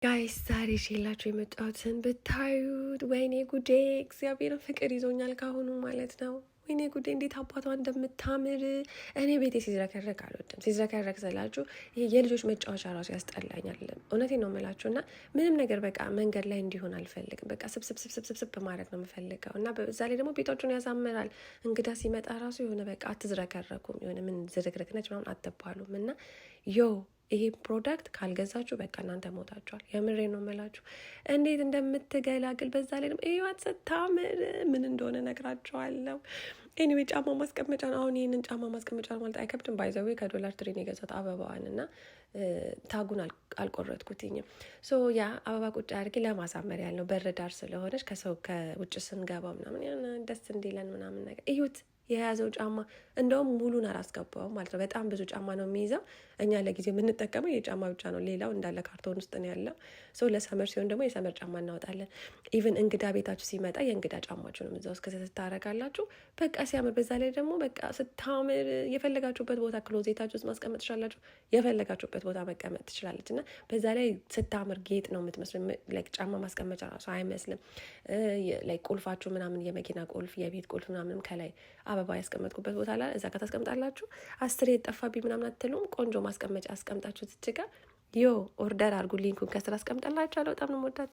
Guys፣ ዛሬ ይዤላችሁ የመጣሁትን ብታዩት ወይኔ ጉዴ! እግዚአብሔርን ፍቅር ይዞኛል ካሁኑ ማለት ነው። ወይኔ ጉዴ፣ እንዴት አባቷ እንደምታምር! እኔ ቤቴ ሲዝረከረክ አልወድም። ሲዝረከረክ ስላችሁ ይሄ የልጆች መጫወቻ ራሱ ያስጠላኛል። እውነቴን ነው የምላችሁ እና ምንም ነገር በቃ መንገድ ላይ እንዲሆን አልፈልግም። በቃ ስብስብ ስብስብ ስብስብ ማድረግ ነው የምፈልገው እና በዛ ላይ ደግሞ ቤታችሁን ያሳምራል። እንግዳ ሲመጣ ራሱ የሆነ በቃ አትዝረከረኩም። የሆነ ምን ዝርክርክ ነች ምናምን አትባሉም እና yo፣ ይሄ product ካልገዛችሁ በቃ እናንተ ሞታችኋል። የምሬ ነው የምላችሁ እንዴት እንደምትገላግል። በዛ ላይ ደግሞ እዩዋት ስታምር፣ ምን እንደሆነ ነግራችኋለሁ። Anyway፣ ጫማ ማስቀመጫ ነው። አሁን ይህንን ጫማ ማስቀመጫ ማለት አይከብድም። By the way፣ ከ Dollar Tree ነው የገዛሁት አበባዋን እና tag ኡን አልቆረጥኩትኝም። So yeah፣ አበባ ቁጭ አድርጌ ለማሳመር ያልነው በር ዳር ስለሆነች ከሰው ከውጭ ስንገባ ምናምን ደስ እንዲለን ምናምን ነገር። እዩት የያዘው ጫማ፣ እንደውም ሙሉን አላስገባውም ማለት ነው። በጣም ብዙ ጫማ ነው የሚይዘው። እኛ ለጊዜው የምንጠቀመው የጫማ ብቻ ነው። ሌላው እንዳለ ካርቶን ውስጥ ነው ያለው። So ለ summer ሲሆን ደግሞ የ summer ጫማ እናወጣለን። Even እንግዳ ቤታችሁ ሲመጣ የእንግዳ ጫማችሁንም እዛ ውስጥ ከተት ታደርጋላችሁ። በቃ ሲያምር፣ በዛ ላይ ደግሞ በቃ ስታምር የፈለጋችሁበት ቦታ closet ኣችሁ ውስጥ ማስቀመጥ ትችላላችሁ። የፈለጋችሁበት ቦታ መቀመጥ ትችላለች እና በዛ ላይ ስታምር ጌጥ ነው የምትመስለው። Like ጫማ ማስቀመጫ ራሱ አይመስልም። Like ቁልፋችሁ ምናምን፣ የመኪና ቁልፍ፣ የቤት ቁልፍ ምናምንም ከላይ አበባ ያስቀመጥኩበት ቦታ ላይ እዛ ጋር ታስቀምጣላችሁ። አስሬ የጠፋብኝ ምናምን አትሉም። ቆንጆ ማስቀመጫ አስቀምጣችሁ ትችጋ። Yo፣ order አድርጉ። Link ኡን ከስር አስቀምጠላችኋለሁ። በጣም ነው የምወዳችሁ።